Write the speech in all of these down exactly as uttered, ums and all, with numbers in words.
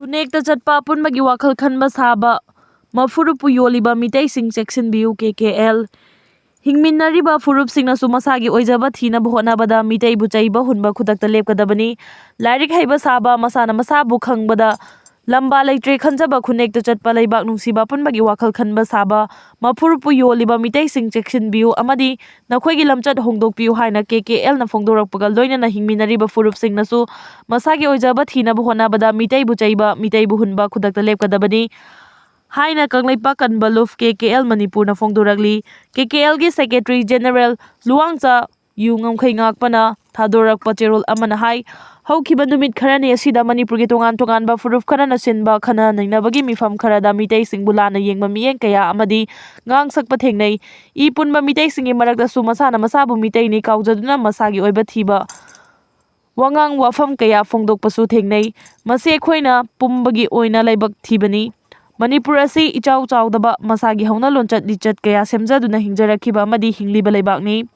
Next ꯆꯠꯄ ꯑꯄꯨꯟꯕꯒꯤ ꯋꯥꯈꯜ ꯈꯟꯕ ꯁꯥꯕ, ꯃꯐꯨꯔꯨꯞꯄꯨ ꯌꯣꯜꯂꯤꯕ ꯃꯤꯇꯩꯁꯤꯡ ꯆꯦꯛꯁꯤꯟꯕꯤꯌꯨ, ꯀꯦ ꯀꯦ ꯑꯦꯜ꯫ ꯍꯤꯡꯃꯤꯟꯅꯔꯤꯕ ꯐꯨꯔꯨꯞꯁꯤꯡꯅꯁꯨ ꯃꯁꯥꯒꯤ ꯑꯣꯏꯖꯕ ꯊꯤꯅꯕ ꯍꯣꯠꯅꯕꯗ ꯃꯤꯇꯩꯕꯨ ꯆꯩꯕ ꯍꯨꯟꯕ ꯈꯨꯗꯛꯇ ꯂꯦꯞꯀꯗꯕꯅꯤ꯫ ꯂꯥꯏꯔꯤꯛ ꯍꯩꯕ ꯁꯥꯕ, ꯃꯁꯥꯅ ꯃꯁꯥꯕꯨ ꯈꯪꯕꯗ ꯂꯝꯕꯥ ꯂꯩꯇ꯭ꯔꯦ ꯈꯟꯖꯕ, ꯈꯨꯟꯅꯦꯛꯇ ꯆꯠꯄ, ꯂꯩꯕꯥꯛ ꯅꯨꯡꯁꯤꯕ ꯑꯄꯨꯟꯕꯒꯤ ꯋꯥꯈꯜ ꯈꯟꯕ ꯁꯥꯕ, ꯃꯐꯨꯔꯨꯞꯄꯨ ꯌꯣꯜꯂꯤꯕ ꯃꯤꯇꯩꯁꯤꯡ ꯆꯦꯛꯁꯤꯟꯕꯤꯌꯨ ꯑꯃꯗꯤ ꯅꯈꯣꯏꯒꯤ ꯂꯝꯆꯠ ꯍꯣꯡꯗꯣꯛꯄꯤꯌꯨ ꯍꯥꯏꯅ ꯀꯦ ꯀꯦ ꯑꯦꯜꯅ ꯐꯣꯡꯗꯣꯔꯛꯄꯒ ꯂꯣꯏꯅꯅ ꯍꯤꯡꯃꯤꯟꯅꯔꯤꯕ ꯐꯨꯔꯨꯞꯁꯤꯡꯅꯁꯨ ꯃꯁꯥꯒꯤ ꯑꯣꯏꯖꯕ ꯊꯤꯅꯕ ꯍꯣꯠꯅꯕꯗ ꯃꯤꯇꯩꯕꯨ ꯆꯩꯕ, ꯃꯤꯇꯩꯕꯨ ꯍꯨꯟꯕ ꯈꯨꯗꯛꯇ ꯂꯦꯞꯀꯗꯕꯅꯤ ꯍꯥꯏꯅ ꯀꯪꯂꯩꯄꯥꯛ ꯀꯟꯕ ꯂꯨꯞ ꯀꯦ ꯀꯦ ꯑꯦꯜ ꯃꯅꯤꯄꯨꯔꯅ ꯐꯣꯡꯗꯣꯔꯛꯂꯤ꯫ ꯀꯦ ꯀꯦ ꯑꯦꯜꯒꯤ ꯁꯦꯀ꯭ꯔꯦꯇꯔꯤ ꯖꯦꯅꯔꯦꯜ ꯂꯨꯋꯥꯡꯆꯥ ꯌꯨ ꯉꯝꯈꯩ ꯉꯥꯛꯄꯅ ꯊꯥꯗꯣꯔꯛꯄ ꯆꯦꯔꯣꯜ ꯑꯃꯅ ꯍꯥꯏ, ꯍꯧꯈꯤꯕ ꯅꯨꯃꯤꯠ ꯈꯔꯅꯤ ꯑꯁꯤꯗ ꯃꯅꯤꯄꯨꯔꯒꯤ ꯇꯣꯉꯥꯟ ꯇꯣꯉꯥꯟꯕ ꯐꯨꯔꯨꯞ ꯈꯔꯅ ꯁꯤꯟꯕ ꯈꯟꯅ ꯅꯩꯅꯕꯒꯤ ꯃꯤꯐꯝ ꯈꯔꯗ ꯃꯤꯇꯩꯁꯤꯡꯕꯨ ꯂꯥꯟꯅ ꯌꯦꯡꯕ ꯃꯤꯠꯌꯦꯡ ꯀꯌꯥ ꯑꯃꯗꯤ ꯉꯥꯡ ꯁꯛꯄ ꯊꯦꯡꯅꯩ꯫ ꯏ ꯄꯨꯟꯕ ꯃꯤꯇꯩꯁꯤꯡꯒꯤ ꯃꯔꯛꯇꯁꯨ ꯃꯁꯥꯅ ꯃꯁꯥꯕꯨ ꯃꯤꯇꯩꯅꯤ ꯀꯥꯎꯖꯗꯨꯅ ꯃꯁꯥꯒꯤ ꯑꯣꯏꯕ ꯊꯤꯕ ꯋꯥꯉꯥꯡ ꯋꯥꯐꯝ ꯀꯌꯥ ꯐꯣꯡꯗꯣꯛꯄꯁꯨ ꯊꯦꯡꯅꯩ꯫ ꯃꯁꯤ ꯑꯩꯈꯣꯏꯅ ꯄꯨꯝꯕꯒꯤ ꯑꯣꯏꯅ ꯂꯥꯏꯕꯛ ꯊꯤꯕꯅꯤ꯫ ꯃꯅꯤꯄꯨꯔ ꯑꯁꯤ ꯏꯆꯥꯎ ꯆꯥꯎꯗꯕ ꯃꯁꯥꯒꯤ ꯍꯧꯅ ꯂꯣꯟꯆꯠ ꯂꯤꯆꯠ ꯀꯌꯥ ꯁꯦꯝꯖꯗꯨꯅ ꯍꯤꯡꯖꯔꯛꯈꯤꯕ ꯑꯃꯗꯤ ꯍꯤꯡꯂꯤꯕ ꯂꯩꯕꯥꯛꯅꯤ꯫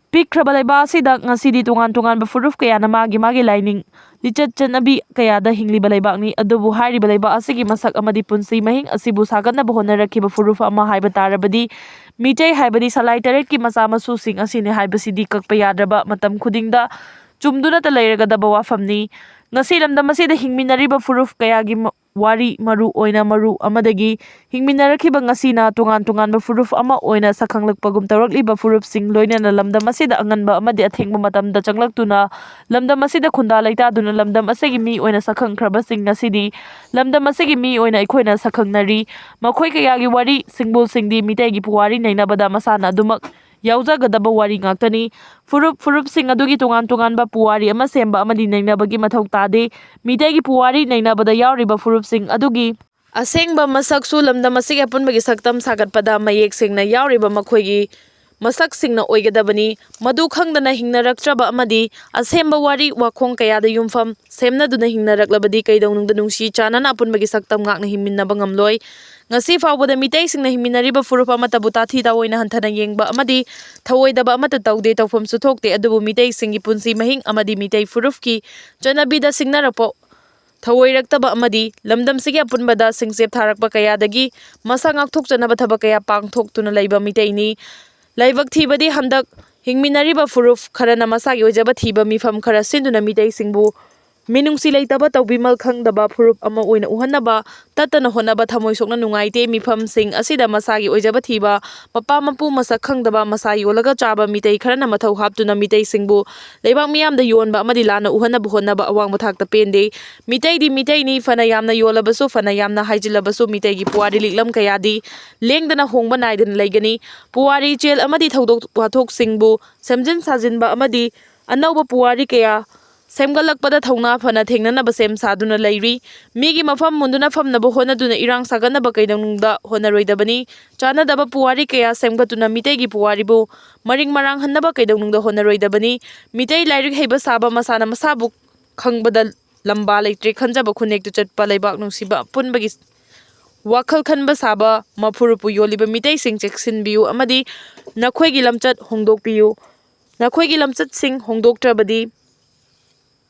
ꯄꯤꯛꯈ꯭ꯔꯕ ꯂꯩꯕꯥꯛ ꯑꯁꯤꯗ ꯉꯁꯤꯗꯤ ꯇꯣꯉꯥꯟ ꯇꯣꯉꯥꯟꯕ ꯐꯨꯔꯨꯞ ꯀꯌꯥꯅ ꯃꯥꯒꯤ ꯃꯥꯒꯤ ꯂꯥꯏꯅꯤꯡ, ꯂꯤꯆꯠ ꯆꯠꯅꯕꯤ ꯀꯌꯥꯗ ꯍꯤꯡꯂꯤꯕ ꯂꯩꯕꯥꯛꯅꯤ꯫ ꯑꯗꯨꯕꯨ ꯍꯥꯏꯔꯤꯕ ꯂꯩꯕꯥꯛ ꯑꯁꯤꯒꯤ ꯃꯁꯛ ꯑꯃꯗꯤ ꯄꯨꯟꯁꯤ ꯃꯍꯤꯡ ꯑꯁꯤꯕꯨ ꯁꯥꯒꯠꯅꯕ ꯍꯣꯠꯅꯔꯛꯈꯤꯕ ꯐꯨꯔꯨꯞ ꯑꯃ ꯍꯥꯏꯕ ꯇꯥꯔꯕꯗꯤ ꯃꯤꯇꯩ ꯍꯥꯏꯕꯗꯤ ꯁꯂꯥꯏ ꯇꯔꯦꯠꯀꯤ ꯃꯆꯥ ꯃꯁꯨꯁꯤꯡ ꯑꯁꯤꯅꯤ ꯍꯥꯏꯕꯁꯤꯗꯤ ꯀꯛꯄ ꯌꯥꯗ꯭ꯔꯕ, ꯃꯇꯝ ꯈꯨꯗꯤꯡꯗ ꯆꯨꯝꯗꯨꯅꯇ ꯂꯩꯔꯒꯗꯕ ꯋꯥꯐꯝꯅꯤ꯫ ꯉꯁꯤ ꯂꯝꯗꯝ ꯑꯁꯤꯗ ꯍꯤꯡꯃꯤꯟꯅꯔꯤꯕ ꯐꯨꯔꯨꯞ ꯀꯌꯥꯒꯤ ꯃ-, ꯋꯥꯔꯤ ꯃꯔꯨ ꯑꯣꯏꯅ ꯃꯔꯨ ꯑꯃꯗꯒꯤ ꯍꯤꯡꯃꯤꯟꯅꯔꯛꯈꯤꯕ ꯉꯁꯤꯅ ꯇꯣꯉꯥꯟ ꯇꯣꯉꯥꯟꯕ ꯐꯨꯔꯨꯞ ꯑꯃ ꯑꯣꯏꯅ ꯁꯛꯈꯪꯂꯛꯄꯒꯨꯝ ꯇꯧꯔꯛꯂꯤꯕ ꯐꯨꯔꯨꯞꯁꯤꯡ ꯂꯣꯏꯅꯅ ꯂꯝꯗꯝ ꯑꯁꯤꯗ ꯑꯉꯟꯕ ꯑꯃꯗꯤ ꯑꯊꯦꯡꯕ ꯃꯇꯝꯗ ꯆꯪꯂꯛꯇꯨꯅ ꯂꯝꯗꯝ ꯑꯁꯤꯗ ꯈꯨꯟꯗꯥ ꯂꯩꯇꯥꯗꯨꯅ ꯂꯝꯗꯝ ꯑꯁꯤꯒꯤ ꯃꯤ ꯑꯣꯏꯅ ꯁꯛꯈꯪꯈ꯭ꯔꯕꯁꯤꯡ ꯉꯁꯤꯗꯤ ꯂꯝꯗꯝ ꯑꯁꯤꯒꯤ ꯃꯤ ꯑꯣꯏꯅ ꯑꯩꯈꯣꯏꯅ ꯁꯛꯈꯪꯅꯔꯤ꯫ ꯃꯈꯣꯏ ꯀꯌꯥꯒꯤ ꯋꯥꯔꯤ ꯁꯤꯡꯕꯨꯜꯁꯤꯡꯗꯤ ꯃꯤꯇꯩꯒꯤ ꯄꯨꯋꯥꯔꯤ ꯅꯩꯅꯕꯗ ꯃꯁꯥꯅ ꯑꯗꯨꯃꯛ ꯌꯥꯎꯖꯒꯗꯕ ꯋꯥꯔꯤ ꯉꯥꯛꯇꯅꯤ꯫ ꯐꯨꯔꯨꯞ ꯐꯨꯔꯨꯞꯁꯤꯡ ꯑꯗꯨꯒꯤ ꯇꯣꯉꯥꯟ ꯇꯣꯉꯥꯟꯕ ꯄꯨꯋꯥꯔꯤ ꯑꯃ ꯁꯦꯝꯕ ꯑꯃꯗꯤ ꯅꯩꯅꯕꯒꯤ ꯃꯊꯧ ꯇꯥꯗꯦ꯫ ꯃꯤꯇꯩꯒꯤ ꯄꯨꯋꯥꯔꯤ ꯅꯩꯅꯕꯗ ꯌꯥꯎꯔꯤꯕ ꯐꯨꯔꯨꯞꯁꯤꯡ ꯑꯗꯨꯒꯤ ꯑꯁꯦꯡꯕ ꯃꯁꯛꯁꯨ ꯂꯝꯗꯝ ꯑꯁꯤꯒꯤ ꯑꯄꯨꯟꯕꯒꯤ ꯁꯛꯇꯝ ꯁꯥꯒꯠꯄꯗ ꯃꯌꯦꯛ ꯁꯦꯡꯅ ꯌꯥꯎꯔꯤꯕ ꯃꯈꯣꯏꯒꯤ ꯃꯁꯛꯁꯤꯡꯅ ꯑꯣꯏꯒꯗꯕꯅꯤ꯫ ꯃꯗꯨ ꯈꯪꯗꯅ ꯍꯤꯡꯅꯔꯛꯇ꯭ꯔꯕ ꯑꯃꯗꯤ ꯑꯁꯦꯝꯕ ꯋꯥꯔꯤ ꯋꯥꯈꯣꯡ ꯀꯌꯥꯗ ꯌꯨꯝꯐꯝ ꯁꯦꯝꯅꯗꯨꯅ ꯍꯤꯡꯅꯔꯛꯂꯕꯗꯤ ꯀꯩꯗꯧꯅꯨꯡꯗ ꯅꯨꯡꯁꯤ ꯆꯥꯟꯅꯅ ꯑꯄꯨꯟꯕꯒꯤ ꯁꯛꯇꯝ ꯉꯥꯛꯅ ꯍꯤꯡꯃꯤꯟꯅꯕ ꯉꯝꯂꯣꯏ꯫ ꯉꯁꯤ ꯐꯥꯎꯕꯗ ꯃꯤꯇꯩꯁꯤꯡꯅ ꯍꯤꯡꯃꯤꯟꯅꯔꯤꯕ ꯐꯨꯔꯨꯞ ꯑꯃꯠꯇꯕꯨ ꯇꯥꯊꯤ ꯇꯥꯑꯣꯏꯅ ꯍꯟꯊꯅ ꯌꯦꯡꯕ ꯑꯃꯗꯤ ꯊꯧꯑꯣꯏꯗꯕ ꯑꯃꯠꯇ ꯇꯧꯗꯦ, ꯇꯧꯐꯝꯁꯨ ꯊꯣꯛꯇꯦ꯫ ꯑꯗꯨꯕꯨ ꯃꯤꯇꯩꯁꯤꯡꯒꯤ ꯄꯨꯟꯁꯤ ꯃꯍꯤꯡ ꯑꯃꯗꯤ ꯃꯤꯇꯩ ꯐꯨꯔꯨꯞꯀꯤ ꯆꯠꯅꯕꯤꯗ ꯁꯤꯡꯅꯔꯛꯄ ꯊꯧꯑꯣꯏꯔꯛꯇꯕ ꯑꯃꯗꯤ ꯂꯝꯗꯝꯁꯤꯒꯤ ꯑꯄꯨꯟꯕꯗ ꯁꯤꯡꯆꯦꯞ ꯊꯥꯔꯛꯄ ꯀꯌꯥꯗꯒꯤ ꯃꯁꯥ ꯉꯥꯛꯊꯣꯛꯆꯅꯕ ꯊꯕꯛ ꯀꯌꯥ ꯄꯥꯡꯊꯣꯛꯇꯨꯅ ꯂꯩꯕ ꯃꯤꯇꯩꯅꯤ꯫ ꯂꯥꯏꯕꯛ ꯊꯤꯕꯗꯤ ꯍꯟꯗꯛ ꯍꯤꯡꯃꯤꯟꯅꯔꯤꯕ ꯐꯨꯔꯨꯞ ꯈꯔꯅ ꯃꯁꯥꯒꯤ ꯑꯣꯏꯖꯕ ꯊꯤꯕ ꯃꯤꯐꯝ ꯈꯔ ꯁꯤꯟꯗꯨꯅ ꯃꯤꯇꯩꯁꯤꯡꯕꯨ ꯃꯤꯅꯨꯡꯁꯤ ꯂꯩꯇꯕ ꯇꯧꯕꯤꯃꯜ ꯈꯪꯗꯕ ꯐꯨꯔꯨꯞ ꯑꯃ ꯑꯣꯏꯅ ꯎꯍꯟꯅꯕ ꯇꯠꯇꯅ ꯍꯣꯠꯅꯕ ꯊꯃꯣꯏ ꯁꯣꯛꯅ ꯅꯨꯡꯉꯥꯏꯇꯦ꯫ ꯃꯤꯐꯝꯁꯤꯡ ꯑꯁꯤꯗ ꯃꯁꯥꯒꯤ ꯑꯣꯏꯖꯕ ꯊꯤꯕ, ꯃꯄꯥ ꯃꯄꯨ ꯃꯁꯛ ꯈꯪꯗꯕ, ꯃꯁꯥ ꯌꯣꯜꯂꯒ ꯆꯥꯕ ꯃꯤꯇꯩ ꯈꯔꯅ ꯃꯊꯧ ꯍꯥꯞꯇꯨꯅ ꯃꯤꯇꯩꯁꯤꯡꯕꯨ ꯂꯩꯕꯥꯛ ꯃꯤꯌꯥꯝꯗ ꯌꯣꯟꯕ ꯑꯃꯗꯤ ꯂꯥꯟꯅ ꯎꯍꯟꯅꯕ ꯍꯣꯠꯅꯕ ꯑꯋꯥꯡꯕ ꯊꯥꯛꯇ ꯄꯦꯟꯗꯦ꯫ ꯃꯤꯇꯩꯗꯤ ꯃꯤꯇꯩꯅꯤ, ꯐꯅ ꯌꯥꯝꯅ ꯌꯣꯜꯂꯕꯁꯨ, ꯐꯅ ꯌꯥꯝꯅ ꯍꯥꯏꯖꯤꯜꯂꯕꯁꯨ ꯃꯤꯇꯩꯒꯤ ꯄꯨꯋꯥꯔꯤ ꯂꯤꯛꯂꯝ ꯀꯌꯥꯗꯤ ꯂꯦꯡꯗꯅ ꯍꯣꯡꯕ ꯅꯥꯏꯗꯅ ꯂꯩꯒꯅꯤ꯫ ꯄꯨꯋꯥꯔꯤ ꯏꯆꯦꯜ ꯑꯃꯗꯤ ꯊꯧꯗꯣꯛ ꯋꯥꯊꯣꯛꯁꯤꯡꯕꯨ ꯁꯦꯝꯖꯤꯟ ꯁꯥꯖꯤꯟꯕ ꯑꯃꯗꯤ ꯑꯅꯧꯕ ꯄꯨꯋꯥꯔꯤ ꯀꯌꯥ ꯁꯦꯝꯒꯠꯂꯛꯄꯗ ꯊꯧꯅꯥ ꯐꯅ ꯊꯦꯡꯅꯅꯕ ꯁꯦꯝ ꯁꯥꯗꯨꯅ ꯂꯩꯔꯤ꯫ ꯃꯤꯒꯤ ꯃꯐꯝ ꯃꯨꯟꯗꯨꯅ ꯐꯝꯅꯕ ꯍꯣꯠꯅꯗꯨꯅ ꯏꯔꯥꯡ ꯁꯥꯒꯠꯅꯕ ꯀꯩꯗꯧꯅꯨꯡꯗ ꯍꯣꯠꯅꯔꯣꯏꯗꯕꯅꯤ꯫ ꯆꯥꯟꯅꯗꯕ ꯄꯨꯋꯥꯔꯤ ꯀꯌꯥ ꯁꯦꯝꯒꯠꯇꯨꯅ ꯃꯤꯇꯩꯒꯤ ꯄꯨꯋꯥꯔꯤꯕꯨ ꯃꯔꯤꯡ ꯃꯔꯥꯡꯍꯟꯅꯕ ꯀꯩꯗꯧꯅꯨꯡꯗ ꯍꯣꯠꯅꯔꯣꯏꯗꯕꯅꯤ꯫ ꯃꯤꯇꯩ ꯂꯥꯏꯔꯤꯛ ꯍꯩꯕ ꯁꯥꯕ ꯃꯁꯥꯅ ꯃꯁꯥꯕꯨ ꯈꯪꯕꯗ ꯂꯝꯕꯥ ꯂꯩꯇ꯭ꯔꯦ ꯈꯟꯖꯕ ꯈꯨꯟꯅꯦꯛꯇꯨ ꯆꯠꯄ ꯂꯩꯕꯥꯛ ꯅꯨꯡꯁꯤꯕ ꯑꯄꯨꯟꯕꯒꯤ ꯋꯥꯈꯜ ꯈꯟꯕ ꯁꯥꯕ ꯃꯐꯨꯔꯨꯞꯄꯨ ꯌꯣꯜꯂꯤꯕ ꯃꯤꯇꯩꯁꯤꯡ ꯆꯦꯛꯁꯤꯟꯕꯤꯌꯨ ꯑꯃꯗꯤ ꯅꯈꯣꯏꯒꯤ ꯂꯝꯆꯠ ꯍꯣꯡꯗꯣꯛꯄꯤꯌꯨ꯫ ꯅꯈꯣꯏꯒꯤ ꯂꯝꯆꯠꯁꯤꯡ ꯍꯣꯡꯗꯣꯛꯇ꯭ꯔꯕꯗꯤ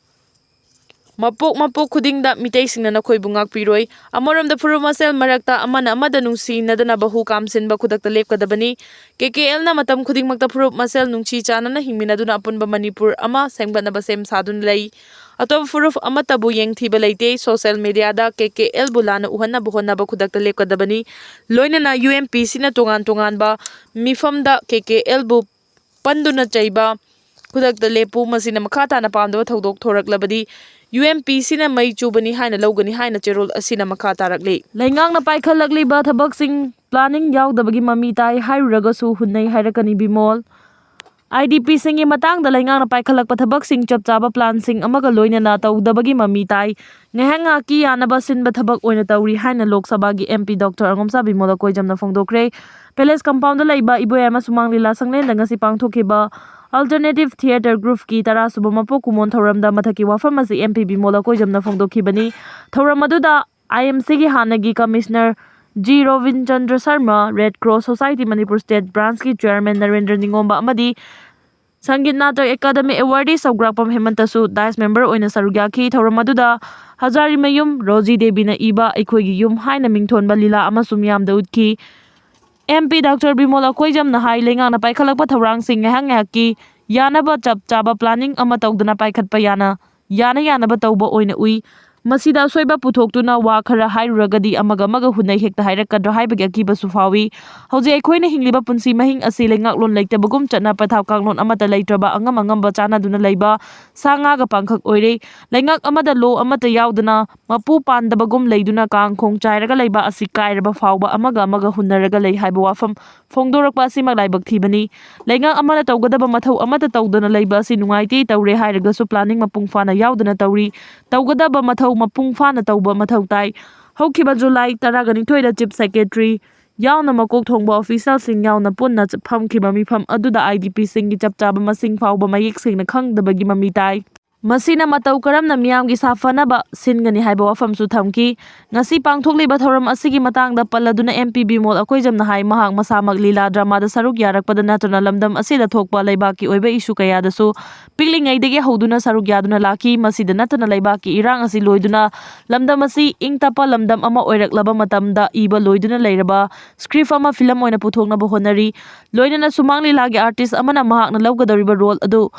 ꯃꯄꯣꯛ ꯃꯄꯣꯛ ꯈꯨꯗꯤꯡꯗ ꯃꯤꯇꯩꯁꯤꯡꯅ ꯅꯈꯣꯏꯕꯨ ꯉꯥꯛꯄꯤꯔꯣꯏ꯫ ꯑꯃꯔꯣꯝꯗ ꯐꯨꯔꯨꯞ ꯃꯁꯦꯜ ꯃꯔꯛꯇ ꯑꯃꯅ ꯑꯃꯗ ꯅꯨꯡꯁꯤꯅꯗꯅꯕ ꯍꯨ ꯀꯥꯝꯁꯤꯟꯕ ꯈꯨꯗꯛꯇ ꯂꯦꯞꯀꯗꯕꯅꯤ꯫ ꯀꯦ ꯀꯦ ꯑꯦꯜꯅ ꯃꯇꯝ ꯈꯨꯗꯤꯡꯃꯛꯇ ꯐꯨꯔꯨꯞ ꯃꯁꯦꯜ ꯅꯨꯡꯁꯤ ꯆꯥꯟꯅꯅ ꯍꯤꯡꯃꯤꯟꯅꯗꯨꯅ ꯑꯄꯨꯟꯕ ꯃꯅꯤꯄꯨꯔ ꯑꯃ ꯁꯦꯝꯒꯠꯅꯕ ꯁꯦꯝ ꯁꯥꯗꯨꯅ ꯂꯩ꯫ ꯑꯇꯣꯞꯄ ꯐꯨꯔꯨꯞ ꯑꯃꯠꯇꯕꯨ ꯌꯦꯡꯊꯤꯕ ꯂꯩꯇꯦ꯫ ꯁꯣꯁꯦꯜ ꯃꯦꯗꯤꯌꯥꯗ ꯀꯦ ꯀꯦ ꯑꯦꯜꯕꯨ ꯂꯥꯟꯅ ꯎꯍꯟꯅꯕ ꯍꯣꯠꯅꯕ ꯈꯨꯗꯛꯇ ꯂꯦꯞꯀꯗꯕꯅꯤ꯫ ꯂꯣꯏꯅꯅ ꯌꯨ ꯑꯦꯝ ꯄꯤ ꯁꯤꯅ ꯇꯣꯉꯥꯟ ꯇꯣꯉꯥꯟꯕ ꯃꯤꯐꯝꯗ ꯀꯦ ꯀꯦ ꯑꯦꯜꯕꯨ ꯄꯟꯗꯨꯅ ꯆꯩꯕ ꯈꯨꯗꯛꯇ ꯂꯦꯞꯄꯨ꯫ ꯃꯁꯤꯅ ꯃꯈꯥ ꯇꯥꯅ ꯄꯥꯝꯗꯕ ꯊꯧꯗꯣꯛ ꯊꯣꯔꯛꯂꯕꯗꯤ ꯌꯨ ꯑꯦꯝ ꯄꯤ ꯁꯤꯅ ꯃꯩ ꯆꯨꯕꯅꯤ ꯍꯥꯏꯅ ꯂꯧꯒꯅꯤ ꯍꯥꯏꯅ ꯆꯦꯔꯣꯜ ꯑꯁꯤꯅ ꯃꯈꯥ ꯇꯥꯔꯛꯂꯤ꯫ ꯂꯩꯉꯥꯛꯅ ꯄꯥꯏꯈꯠꯂꯛꯂꯤꯕ ꯊꯕꯛꯁꯤꯡ ꯄ꯭ꯂꯥꯅꯤꯡ ꯌꯥꯎꯗꯕꯒꯤ ꯃꯃꯤ ꯇꯥꯏ ꯍꯥꯏꯔꯨꯔꯒꯁꯨ ꯍꯨꯟꯅꯩ ꯍꯥꯏꯔꯛꯀꯅꯤ ꯕꯤꯃꯣꯜ꯫ ꯑꯥꯏ ꯗꯤ ꯄꯤꯁꯤꯡꯒꯤ ꯃꯇꯥꯡꯗ ꯂꯩꯉꯥꯛꯅ ꯄꯥꯏꯈꯠꯂꯛꯄ ꯊꯕꯛꯁꯤꯡ ꯆꯞ ꯆꯥꯕ ꯄ꯭ꯂꯥꯟꯁꯤꯡ ꯑꯃꯒ ꯂꯣꯏꯅꯅ ꯇꯧꯗꯕꯒꯤ ꯃꯃꯤ ꯇꯥꯏ꯫ ꯉꯥꯏꯍꯥꯛ ꯉꯥꯏꯍꯥꯛꯀꯤ ꯌꯥꯅꯕ ꯁꯤꯟꯕ ꯊꯕꯛ ꯑꯣꯏꯅ ꯇꯧꯔꯤ ꯍꯥꯏꯅ ꯂꯣꯛ ꯁꯚꯥꯒꯤ M P doctor Angomcha Bimol ꯑꯀꯣꯏꯖꯝꯅ ꯐꯣꯡꯗꯣꯛꯈ꯭ꯔꯦ꯫ ꯄꯦꯂꯦꯁ ꯀꯝꯄꯥꯎꯟꯗ ꯂꯩꯕ ꯏꯕꯣꯌꯥꯏꯃ ꯁꯨꯃꯥꯡ ꯂꯤꯂꯥ ꯁꯪꯂꯦꯟꯗ ꯉꯁꯤ ꯄꯥꯡꯊꯣꯛꯈꯤꯕ Alternative Theatre Groupꯀꯤ ꯇꯔꯥꯁꯨꯕ ꯃꯄꯣꯛ ꯀꯨꯝꯑꯣꯟ ꯊꯧꯔꯝꯗ ꯃꯊꯛꯀꯤ ꯋꯥꯐꯝ ꯑꯁꯤ ꯑꯦꯝ ꯄꯤ ꯕꯤꯃꯣꯜ ꯑꯀꯣꯏꯖꯝꯅ ꯐꯣꯡꯗꯣꯛꯈꯤꯕꯅꯤ꯫ ꯊꯧꯔꯝ ꯑꯗꯨꯗ ꯑꯥꯏ ꯑꯦꯝ ꯁꯤꯒꯤ ꯍꯥꯟꯅꯒꯤ commissioner G Robinchandra Sharma, red cross society Manipur state ꯕ꯭ꯔꯥꯟꯁꯀꯤ ꯆꯦꯌꯔꯃꯦꯟ ꯅꯔꯦꯟꯗ꯭ꯔ ꯅꯤꯉꯣꯝꯕ ꯑꯃꯗꯤ ꯁꯪꯒꯤꯠ ꯅꯥꯇꯛ ꯑꯦꯀꯥꯗꯃꯤ ꯑꯦꯋꯥꯔꯗꯤ ꯁꯧꯒ꯭ꯔꯥꯛꯄꯝ ꯍꯦꯃꯟꯇꯁꯨ ꯗꯥꯏꯁ ꯃꯦꯝꯕꯔ ꯑꯣꯏꯅ ꯁꯔꯨꯛ ꯌꯥꯈꯤ꯫ ꯊꯧꯔꯝ ꯑꯗꯨꯗ ꯍꯖꯥꯔꯤꯃꯌꯨꯝ ꯔꯣꯖꯤ ꯗꯦꯕꯤꯅ ꯏꯕ ꯑꯩꯈꯣꯏꯒꯤ ꯌꯨꯝ ꯍꯥꯏꯅ ꯃꯤꯡꯊꯣꯟꯕ ꯂꯤꯂꯥ ꯑꯃꯁꯨ ꯃꯤꯌꯥꯝꯗ ꯎꯠꯈꯤ꯫ ꯑꯦꯝ ꯄꯤ ꯗꯥꯛꯇꯔ ꯕꯤꯃꯣꯜ ꯑꯀꯣꯏꯖꯝꯅ ꯍꯥꯏ, ꯂꯩꯉꯥꯛꯅ ꯄꯥꯏꯈꯠꯂꯛꯄ ꯊꯧꯔꯥꯡꯁꯤꯡ ꯉꯥꯏꯍꯥꯛ ꯉꯥꯏꯍꯥꯛꯀꯤ ꯌꯥꯅꯕ ꯆꯞ ꯆꯥꯕ planning ꯑꯃ ꯇꯧꯗꯅ ꯄꯥꯏꯈꯠꯄ ꯌꯥꯅ, ꯌꯥꯅ ꯌꯥꯅꯕ ꯇꯧꯕ ꯑꯣꯏꯅ ꯎꯏ꯫ ꯃꯁꯤꯗ ꯑꯁꯣꯏꯕ ꯄꯨꯊꯣꯛꯇꯨꯅ ꯋꯥ ꯈꯔ ꯍꯥꯏꯔꯨꯔꯒꯗꯤ ꯑꯃꯒ ꯑꯃꯒ ꯍꯨꯟꯅꯩ ꯍꯦꯛꯇ ꯍꯥꯏꯔꯛꯀꯗ꯭ꯔꯥ ꯍꯥꯏꯕꯒꯤ ꯑꯀꯤꯕꯁꯨ ꯐꯥꯎꯏ꯫ ꯍꯧꯖꯤꯛ ꯑꯩꯈꯣꯏꯅ ꯍꯤꯡꯂꯤꯕ ꯄꯨꯟꯁꯤ ꯃꯍꯤꯡ ꯑꯁꯤ ꯂꯩꯉꯥꯛꯂꯣꯟ ꯂꯩꯇꯕꯒꯨꯝ ꯆꯠꯅ ꯄꯊꯥꯞ ꯀꯥꯡꯂꯣꯟ ꯑꯃꯠꯇ ꯂꯩꯇ꯭ꯔꯕ ꯑꯉꯝ ꯑꯉꯝꯕ ꯆꯥꯟꯅꯗꯨꯅ ꯂꯩꯕ ꯁꯥ ꯉꯥꯒ ꯄꯥꯡꯈꯛ ꯑꯣꯏꯔꯦ꯫ ꯂꯩꯉꯥꯛ ꯑꯃꯗ law ꯑꯃꯠꯇ ꯌꯥꯎꯗꯅ ꯃꯄꯨ ꯄꯥꯟꯗꯕꯒꯨꯝ ꯂꯩꯗꯨꯅ ꯀꯥꯡ ꯈꯣꯡ ꯆꯥꯏꯔꯒ ꯂꯩꯕ ꯑꯁꯤ ꯀꯥꯏꯔꯕ ꯐꯥꯎꯕ ꯑꯃꯒ ꯑꯃꯒ ꯍꯨꯟꯅꯔꯒ ꯂꯩ ꯍꯥꯏꯕ ꯋꯥꯐꯝ ꯐꯣꯡꯗꯣꯔꯛꯄ ꯑꯁꯤꯃꯛ ꯂꯥꯏꯕꯛ ꯊꯤꯕꯅꯤ꯫ ꯂꯩꯉꯥꯛ ꯑꯃꯅ ꯇꯧꯒꯗꯕ ꯃꯊꯧ ꯑꯃꯠꯇ ꯇꯧꯗꯅ ꯂꯩꯕ ꯑꯁꯤ ꯅꯨꯡꯉꯥꯏꯇꯦ, ꯇꯧꯔꯦ ꯍꯥꯏꯔꯒꯁꯨ planning ꯃꯄꯨꯡ ꯐꯥꯅ ꯌꯥꯎꯗꯅ ꯇꯧꯔꯤ꯫ ꯇꯧꯒꯗꯕ ꯃꯊꯧ ꯃꯄꯨꯡ ꯐꯥꯅ ꯇꯧꯕ ꯃꯊꯧ ꯇꯥꯏ꯫ ꯍꯧꯈꯤꯕ ꯖꯨꯂꯥꯏ ꯇꯔꯥꯒ ꯅꯤꯊꯣꯏꯗ Chief Secretary ꯌꯥꯎꯅ ꯃꯀꯣꯛ ꯊꯣꯡꯕ officialꯁꯤꯡ ꯌꯥꯎꯅ ꯄꯨꯟꯅ ꯐꯝꯈꯤꯕ ꯃꯤꯐꯝ ꯑꯗꯨꯗ IDPꯁꯤꯡꯒꯤ ꯆꯞ ꯆꯥꯕ ꯃꯁꯤꯡ ꯐꯥꯎꯕ ꯃꯌꯦꯛ ꯁꯦꯡꯅ ꯈꯪꯗꯕꯒꯤ ꯃꯃꯤ ꯇꯥꯏ꯫ ꯃꯁꯤꯅ ꯃꯇꯧ ꯀꯔꯝꯅ ꯃꯤꯌꯥꯝꯒꯤ ꯁꯥꯐꯅꯕ ꯁꯤꯟꯒꯅꯤ ꯍꯥꯏꯕ ꯋꯥꯐꯝꯁꯨ ꯊꯝꯈꯤ꯫ ꯉꯁꯤ ꯄꯥꯡꯊꯣꯛꯂꯤꯕ ꯊꯧꯔꯝ ꯑꯁꯤꯒꯤ ꯃꯇꯥꯡꯗ ꯄꯜꯂꯗꯨꯅ ꯑꯦꯝ ꯄꯤ ꯕꯤꯃꯣꯜ ꯑꯀꯣꯏꯖꯝꯅ ꯍꯥꯏ, ꯃꯍꯥꯛ ꯃꯁꯥꯃꯛ ꯂꯤꯂꯥ dramaꯗ ꯁꯔꯨꯛ ꯌꯥꯔꯛꯄꯗ ꯅꯠꯇꯅ ꯂꯝꯗꯝ ꯑꯁꯤꯗ ꯊꯣꯛꯄ ꯂꯩꯕꯥꯛꯀꯤ ꯑꯣꯏꯕ issue ꯀꯌꯥꯗꯁꯨ ꯄꯤꯛꯂꯤꯉꯩꯗꯒꯤ ꯍꯧꯗꯨꯅ ꯁꯔꯨꯛ ꯌꯥꯗꯨꯅ ꯂꯥꯛꯈꯤ꯫ ꯃꯁꯤꯗ ꯅꯠꯇꯅ ꯂꯩꯕꯥꯛꯀꯤ ꯏꯔꯥꯡ ꯑꯁꯤ ꯂꯣꯏꯗꯨꯅ ꯂꯝꯗꯝ ꯑꯁꯤ ꯏꯪ ꯇꯞꯄ ꯂꯝꯗꯝ ꯑꯃ ꯑꯣꯏꯔꯛꯂꯕ ꯃꯇꯝꯗ ꯏꯕ ꯂꯣꯏꯗꯨꯅ ꯂꯩꯔꯕ script ꯑꯃ film ꯑꯣꯏꯅ ꯄꯨꯊꯣꯛꯅꯕ ꯍꯣꯠꯅꯔꯤ꯫ ꯂꯣꯏꯅꯅ ꯁꯨꯃꯥꯡ ꯂꯤꯂꯥꯒꯤ artist ꯑꯃꯅ ꯃꯍꯥꯛꯅ ꯂꯧꯒꯗꯧꯔꯤꯕ role ꯑꯗꯨ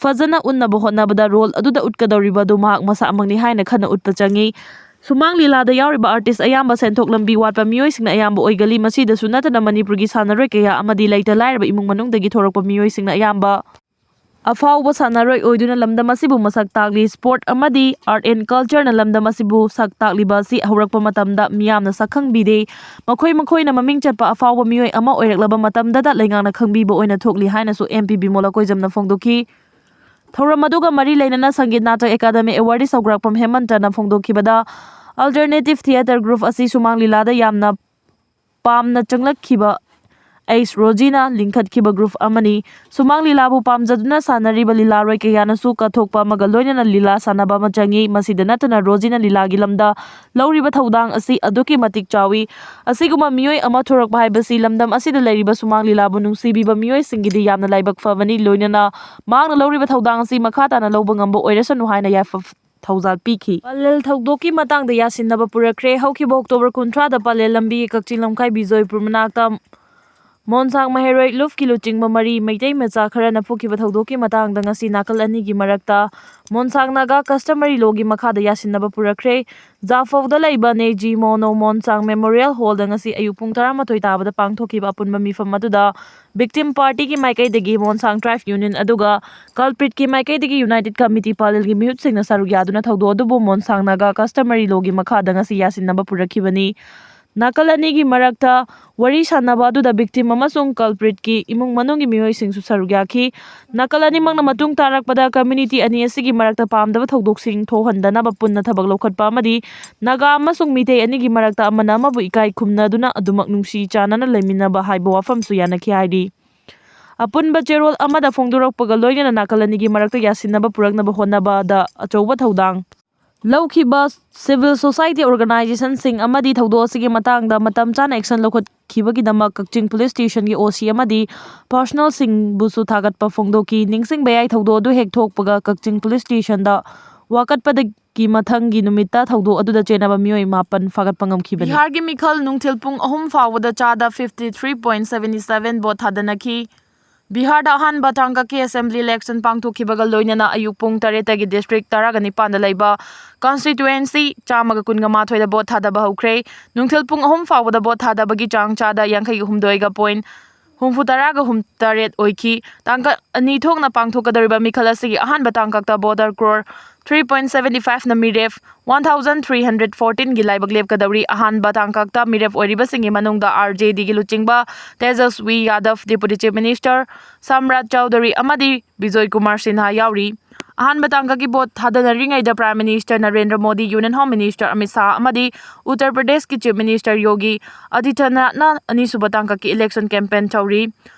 ꯐꯖꯅ ꯎꯠꯅꯕ ꯍꯣꯠꯅꯕꯗ role ꯑꯗꯨꯗ ꯎꯠꯀꯗꯧꯔꯤꯕ ꯑꯗꯨ ꯃꯍꯥꯛ ꯃꯁꯥꯃꯛꯅꯤ ꯍꯥꯏꯅ ꯈꯟꯅ ꯎꯠꯄ ꯆꯪꯏ꯫ ꯁꯨꯃꯥꯡ ꯂꯤꯂꯥꯗ ꯌꯥꯎꯔꯤꯕ artist ꯑꯌꯥꯝꯕ ꯁꯦꯟꯊꯣꯛ ꯂꯝꯕꯤ ꯋꯥꯠꯄ ꯃꯤꯑꯣꯏꯁꯤꯡꯅ ꯑꯌꯥꯝꯕ ꯑꯣꯏꯒꯜꯂꯤ꯫ ꯃꯁꯤꯗꯁꯨ ꯅꯠꯇꯅ ꯃꯅꯤꯄꯨꯔꯒꯤ ꯁꯥꯟꯅꯔꯣꯏ ꯀꯌꯥ ꯑꯃꯗꯤ ꯂꯩꯇ ꯂꯥꯏꯔꯕ ꯏꯃꯨꯡ ꯃꯅꯨꯡꯗꯒꯤ ꯊꯣꯔꯛꯄ ꯃꯤꯑꯣꯏꯁꯤꯡꯅ ꯑꯌꯥꯝꯕ ꯑꯐꯥꯎꯕ ꯁꯥꯟꯅꯔꯣꯏ ꯑꯣꯏꯗꯨꯅ ꯂꯝꯗꯝ ꯑꯁꯤꯕꯨ ꯃꯁꯛ ꯇꯥꯛꯂꯤ꯫ Sport ꯑꯃꯗꯤ Art and Cultureꯅ ꯂꯝꯗꯝ ꯑꯁꯤꯕꯨ ꯁꯛ ꯇꯥꯛꯂꯤꯕ ꯑꯁꯤ ꯍꯧꯔꯛꯄ ꯃꯇꯝꯗ ꯃꯤꯌꯥꯝꯅ ꯁꯛꯈꯪꯕꯤꯗꯦ꯫ ꯃꯈꯣꯏ ꯃꯈꯣꯏꯅ ꯃꯃꯤꯡ ꯆꯠꯄ ꯑꯐꯥꯎꯕ ꯃꯤꯑꯣꯏ ꯑꯃ ꯑꯣꯏꯔꯛꯂꯕ ꯃꯇꯝꯗꯗ ꯂꯩꯉꯥꯛꯅ ꯈꯪꯕꯤꯕ ꯑꯣꯏꯅ ꯊꯣꯛꯂꯤ ꯍꯥꯏꯅꯁꯨ ꯑꯦꯝ ꯄꯤ ꯕꯤꯃꯣꯜ ꯑꯀꯣꯏꯖꯝꯅ ꯐꯣꯡꯗꯣꯛꯈꯤ꯫ ꯊꯧꯔꯝ ꯑꯗꯨꯒ ꯃꯔꯤ ꯂꯩꯅꯅ ꯁꯪꯒꯤꯠ ꯅꯥꯇꯛ ꯑꯦꯀꯥꯗꯃꯤ awardee ꯁꯧꯒ꯭ꯔꯥꯛꯄꯝ ꯍꯦꯃꯟꯇꯅ ꯐꯣꯡꯗꯣꯛꯈꯤꯕꯗ, alternative theatre group ꯑꯁꯤ ꯁꯨꯃꯥꯡ ꯂꯤꯂꯥꯗ ꯌꯥꯝꯅ ꯄꯥꯝꯅ ꯆꯪꯂꯛꯈꯤꯕ ꯑꯩꯁ ꯔꯣꯖꯤꯅ ꯂꯤꯡꯈꯠꯈꯤꯕ group ꯑꯃꯅꯤ꯫ ꯁꯨꯃꯥꯡ ꯂꯤꯂꯥꯕꯨ ꯄꯥꯝꯖꯗꯨꯅ ꯁꯥꯟꯅꯔꯤꯕ ꯂꯤꯂꯥꯔꯣꯏ ꯀꯌꯥꯅꯁꯨ ꯀꯠꯊꯣꯛꯄ ꯑꯃꯒ ꯂꯣꯏꯅꯅ ꯂꯤꯂꯥ ꯁꯥꯟꯅꯕ ꯑꯃ ꯆꯪꯏ꯫ ꯃꯁꯤꯗ ꯅꯠꯇꯅ ꯔꯣꯖꯤꯅ ꯂꯤꯂꯥꯒꯤ ꯂꯝꯗ ꯂꯧꯔꯤꯕ ꯊꯧꯗꯥꯡ ꯑꯁꯤ ꯑꯗꯨꯛꯀꯤ ꯃꯇꯤꯛ ꯆꯥꯎꯏ꯫ ꯑꯁꯤꯒꯨꯝꯕ ꯃꯤꯑꯣꯏ ꯑꯃ ꯊꯣꯔꯛꯄ ꯍꯥꯏꯕꯁꯤ ꯂꯝꯗꯝ ꯑꯁꯤꯗ ꯂꯩꯔꯤꯕ ꯁꯨꯃꯥꯡ ꯂꯤꯂꯥꯕꯨ ꯅꯨꯡꯁꯤꯕꯤꯕ ꯃꯤꯑꯣꯏꯁꯤꯡꯒꯤꯗꯤ ꯌꯥꯝꯅ ꯂꯥꯏꯕꯛ ꯐꯕꯅꯤ꯫ ꯂꯣꯏꯅꯅ ꯃꯍꯥꯛꯅ ꯂꯧꯔꯤꯕ ꯊꯧꯗꯥꯡ ꯑꯁꯤ ꯃꯈꯥ ꯇꯥꯅ ꯂꯧꯕ ꯉꯝꯕ ꯑꯣꯏꯔꯁꯅꯨ ꯍꯥꯏꯅ ꯌꯥꯏꯐ-, ꯊꯧꯖꯥꯜ ꯄꯤꯈꯤ꯫ ꯄꯂꯦꯜ ꯊꯧꯗꯣꯛꯀꯤ ꯃꯇꯥꯡꯗ ꯌꯥꯁꯤꯟꯅꯕ ꯄꯨꯔꯛꯈ꯭ꯔꯦ꯫ ꯍꯧꯈꯤꯕ ꯑꯣꯛꯇꯣꯕꯔ ꯀꯨꯟꯊ꯭ꯔꯥꯗ ꯄꯂꯦꯜ ꯂꯝꯕꯤꯒꯤ ꯀꯛꯆꯤꯡ ꯂꯝꯈꯥꯏ ꯕꯤꯖꯣꯏꯄꯨꯔ ꯃꯅꯥꯛꯇ ꯃꯣꯟꯁꯥꯡ ꯃꯍꯩꯔꯣꯏ ꯂꯨꯞꯀꯤ ꯂꯨꯆꯤꯡꯕ ꯃꯔꯤ ꯃꯩꯇꯩ ꯃꯆꯥ ꯈꯔꯅ ꯐꯨꯈꯤꯕ ꯊꯧꯗꯣꯛꯀꯤ ꯃꯇꯥꯡꯗ ꯉꯁꯤ ꯅꯥꯀꯜ ꯑꯅꯤꯒꯤ ꯃꯔꯛꯇ ꯃꯣꯟꯁꯥꯡ ꯅꯥꯒꯥ ꯀꯁꯇꯃꯔꯤ ꯂꯣꯒꯤ ꯃꯈꯥꯗ ꯌꯥꯁꯤꯟꯅꯕ ꯄꯨꯔꯛꯈ꯭ꯔꯦ꯫ ꯖꯥꯐꯧꯗ ꯂꯩꯕ ꯅꯦꯖꯤ ꯃꯣꯅꯣ ꯃꯣꯟꯁꯥꯡ ꯃꯦꯃꯣꯔꯤꯌꯦꯜ ꯍꯣꯜꯗ ꯉꯁꯤ ꯑꯌꯨꯛ ꯄꯨꯡ ꯇꯔꯥꯃꯥꯊꯣꯏ ꯇꯥꯕꯗ ꯄꯥꯡꯊꯣꯛꯈꯤꯕ ꯑꯄꯨꯟꯕ ꯃꯤꯐꯝ ꯑꯗꯨꯗ ꯚꯤꯛꯇꯤꯝ ꯄꯥꯔꯇꯤꯒꯤ ꯃꯥꯏꯀꯩꯗꯒꯤ ꯃꯣꯟꯁꯥꯡ ꯇ꯭ꯔꯥꯏꯕ ꯌꯨꯅꯤꯌꯟ ꯑꯗꯨꯒ ꯀꯜꯄ꯭ꯔꯤꯠꯀꯤ ꯃꯥꯏꯀꯩꯗꯒꯤ ꯌꯨꯅꯥꯏꯇꯦꯗ ꯀꯃꯤꯇꯤ ꯄꯥꯂꯦꯜꯒꯤ ꯃꯤꯍꯨꯠꯁꯤꯡꯅ ꯁꯔꯨꯛ ꯌꯥꯗꯨꯅ ꯊꯧꯗꯣꯛ ꯑꯗꯨꯕꯨ ꯃꯣꯟꯁꯥꯡ ꯅꯥꯒꯥ ꯀꯁꯇꯃꯔꯤ ꯂꯣꯒꯤ ꯃꯈꯥꯗ ꯉꯁꯤ ꯌꯥꯁꯤꯟꯅꯕ ꯄꯨꯔꯛꯈꯤꯕꯅꯤ꯫ ꯅꯥꯀꯜ ꯑꯅꯤꯒꯤ ꯃꯔꯛꯇ ꯋꯥꯔꯤ ꯁꯥꯟꯅꯕ ꯑꯗꯨꯗ ꯚꯤꯛꯇꯤꯝ ꯑꯃꯁꯨꯡ ꯀꯜꯄ꯭ꯔꯤꯠꯀꯤ ꯏꯃꯨꯡ ꯃꯅꯨꯡꯒꯤ ꯃꯤꯑꯣꯏꯁꯤꯡꯁꯨ ꯁꯔꯨꯛ ꯌꯥꯈꯤ꯫ ꯅꯥꯀꯜ ꯑꯅꯤꯃꯛꯅ ꯃꯇꯨꯡ ꯇꯥꯔꯛꯄꯗ ꯀꯝꯃ꯭ꯌꯨꯅꯤꯇꯤ ꯑꯅꯤ ꯑꯁꯤꯒꯤ ꯃꯔꯛꯇ ꯄꯥꯝꯗꯕ ꯊꯧꯗꯣꯛꯁꯤꯡ ꯊꯣꯛꯍꯟꯗꯅꯕ ꯄꯨꯟꯅ ꯊꯕꯛ ꯂꯧꯈꯠꯄ ꯑꯃꯗꯤ ꯅꯥꯒꯥ ꯑꯃꯁꯨꯡ ꯃꯤꯇꯩ ꯑꯅꯤꯒꯤ ꯃꯔꯛꯇ ꯑꯃꯅ ꯑꯃꯕꯨ ꯏꯀꯥꯏ ꯈꯨꯝꯅꯗꯨꯅ ꯑꯗꯨꯃꯛ ꯅꯨꯡꯁꯤ ꯆꯥꯟꯅꯅ ꯂꯩꯃꯤꯟꯅꯕ ꯍꯥꯏꯕ ꯋꯥꯐꯝꯁꯨ ꯌꯥꯅꯈꯤ ꯍꯥꯏꯔꯤ꯫ ꯑꯄꯨꯟꯕ ꯆꯦꯔꯣꯜ ꯑꯃꯗ ꯐꯣꯡꯗꯣꯔꯛꯄꯒ ꯂꯣꯏꯅꯅ ꯅꯥꯀꯜ ꯑꯅꯤꯒꯤ ꯃꯔꯛꯇ ꯌꯥꯁꯤꯟꯅꯕ ꯄꯨꯔꯛꯅꯕ ꯍꯣꯠꯅꯕꯗ ꯑꯆꯧꯕ ꯊꯧꯗꯥꯡ ꯂꯧꯈꯤꯕ ꯁꯤꯚꯤꯜ ꯁꯣꯁꯥꯏꯇꯤ ꯑꯣꯔꯒꯅꯥꯏꯖꯦꯁꯟꯁꯤꯡ ꯑꯃꯗꯤ ꯊꯧꯗꯣꯛ ꯑꯁꯤꯒꯤ ꯃꯇꯥꯡꯗ ꯃꯇꯝ ꯆꯥꯅ ꯑꯦꯛꯁꯟ ꯂꯧꯈꯠꯈꯤꯕꯒꯤꯗꯃꯛ ꯀꯛꯆꯤꯡ ꯄꯨꯂꯤꯁ ꯁ꯭ꯇꯦꯁꯟꯒꯤ ꯑꯣ ꯁꯤ ꯑꯃꯗꯤ ꯄꯥꯔꯁꯣꯅꯦꯜꯁꯤꯡꯕꯨꯁꯨ ꯊꯥꯒꯠꯄ ꯐꯣꯡꯗꯣꯛꯈꯤ꯫ ꯅꯤꯡꯁꯤꯡꯕ ꯌꯥꯏ, ꯊꯧꯗꯣꯛ ꯑꯗꯨ ꯍꯦꯛ ꯊꯣꯛꯄꯒ ꯀꯛꯆꯤꯡ ꯄꯨꯂꯤꯁ ꯁ꯭ꯇꯦꯁꯟꯗ ꯋꯥꯀꯠꯄꯗꯒꯤ ꯃꯊꯪꯒꯤ ꯅꯨꯃꯤꯠꯇ ꯊꯧꯗꯣꯛ ꯑꯗꯨꯗ ꯆꯦꯟꯅꯕ ꯃꯤꯑꯣꯏ ꯃꯥꯄꯟ ꯐꯥꯒꯠꯄ ꯉꯝꯈꯤꯕꯅꯤ꯫ ꯕꯤꯍꯥꯔꯒꯤ ꯃꯤꯈꯜ ꯅꯨꯡꯊꯤꯜ ꯄꯨꯡ ꯑꯍꯨꯝ ꯐꯥꯎꯕꯗ ꯆꯥꯗ fifty three point seventy seven vote ꯊꯥꯗꯅꯈꯤ꯫ ꯕꯤꯍꯥꯔꯗ ꯑꯍꯥꯟꯕ ꯇꯥꯡꯀꯛꯀꯤ ꯑꯦꯁꯦꯝꯕ꯭ꯂꯤ ꯏꯂꯦꯛꯁꯟ ꯄꯥꯡꯊꯣꯛꯈꯤꯕꯒ ꯂꯣꯏꯅꯅ ꯑꯌꯨꯛ ꯄꯨꯡ ꯇꯔꯦꯠꯇꯒꯤ ꯗꯤꯁꯇ꯭ꯔꯤꯛ ꯇꯔꯥꯒ ꯅꯤꯄꯥꯟꯗ ꯂꯩꯕ ꯀꯟꯁꯇꯤꯇ꯭ꯋꯦꯟꯁꯤ ꯆꯥꯝꯃꯒ ꯀꯨꯟꯒ ꯃꯥꯊꯣꯏꯗ ꯚꯣꯠ ꯊꯥꯗꯕ ꯍꯧꯈ꯭ꯔꯦ꯫ ꯅꯨꯡꯊꯤꯜ ꯄꯨꯡ ꯑꯍꯨꯝ ꯐꯥꯎꯕꯗ ꯚꯣꯠ ꯊꯥꯗꯕꯒꯤ ꯆꯥꯡ ꯆꯥꯗ ꯌꯥꯡꯈꯩꯒ ꯍꯨꯝꯗꯣꯏꯒ ꯄꯣꯏꯟ ꯍꯨꯝꯐꯨ ꯇꯔꯥꯒ ꯍꯨꯝ ꯇꯔꯦꯠ ꯑꯣꯏꯈꯤ꯫ ꯇꯥꯡꯀꯛ ꯑꯅꯤ ꯊꯣꯛꯅ ꯄꯥꯡꯊꯣꯛꯀꯗꯧꯔꯤꯕ ꯃꯤꯈꯜ ꯑꯁꯤꯒꯤ ꯑꯍꯥꯟꯕ ꯇꯥꯡꯀꯛꯇ voter crore three point seven five ꯅ ꯃꯤꯔꯦꯞ one thousand three hundred fourteen ꯒꯤ ꯂꯥꯏꯕꯛ ꯂꯦꯞꯀꯗꯧꯔꯤ꯫ ꯑꯍꯥꯟꯕ ꯇꯥꯡꯀꯛꯇ ꯃꯤꯔꯦꯞ ꯑꯣꯏꯔꯤꯕꯁꯤꯡꯒꯤ ꯃꯅꯨꯡꯗ ꯑꯥꯔ ꯖꯦ ꯗꯤꯒꯤ ꯂꯨꯆꯤꯡꯕ Tejashwi Yadav, deputy chief minister Samrat Choudhary ꯑꯃꯗꯤ ꯕꯤꯖꯣꯏ ꯀꯨꯃꯥꯔ ꯁꯤꯟꯍꯥ ꯌꯥꯎꯔꯤ꯫ ꯑꯍꯥꯟꯕ ꯇꯥꯡꯀꯛꯀꯤ ꯚꯣꯠ ꯊꯥꯗꯅꯔꯤꯉꯩꯗ prime minister Narendra Modi, union home minister Amit Shah ꯑꯃꯗꯤ ꯎꯠꯇꯔ ꯄ꯭ꯔꯗꯦꯁꯀꯤ ꯆꯤꯐ ꯃꯤꯅꯤꯁꯇꯔ ꯌꯣꯒꯤ ꯑꯗꯤꯇ꯭ꯌꯅꯥꯊꯅ ꯑꯅꯤꯁꯨꯕ ꯇꯥꯡꯀꯛꯀꯤ ꯏꯂꯦꯛꯁꯟ ꯀꯦꯝꯄꯦꯟ ꯇꯧꯔꯤ꯫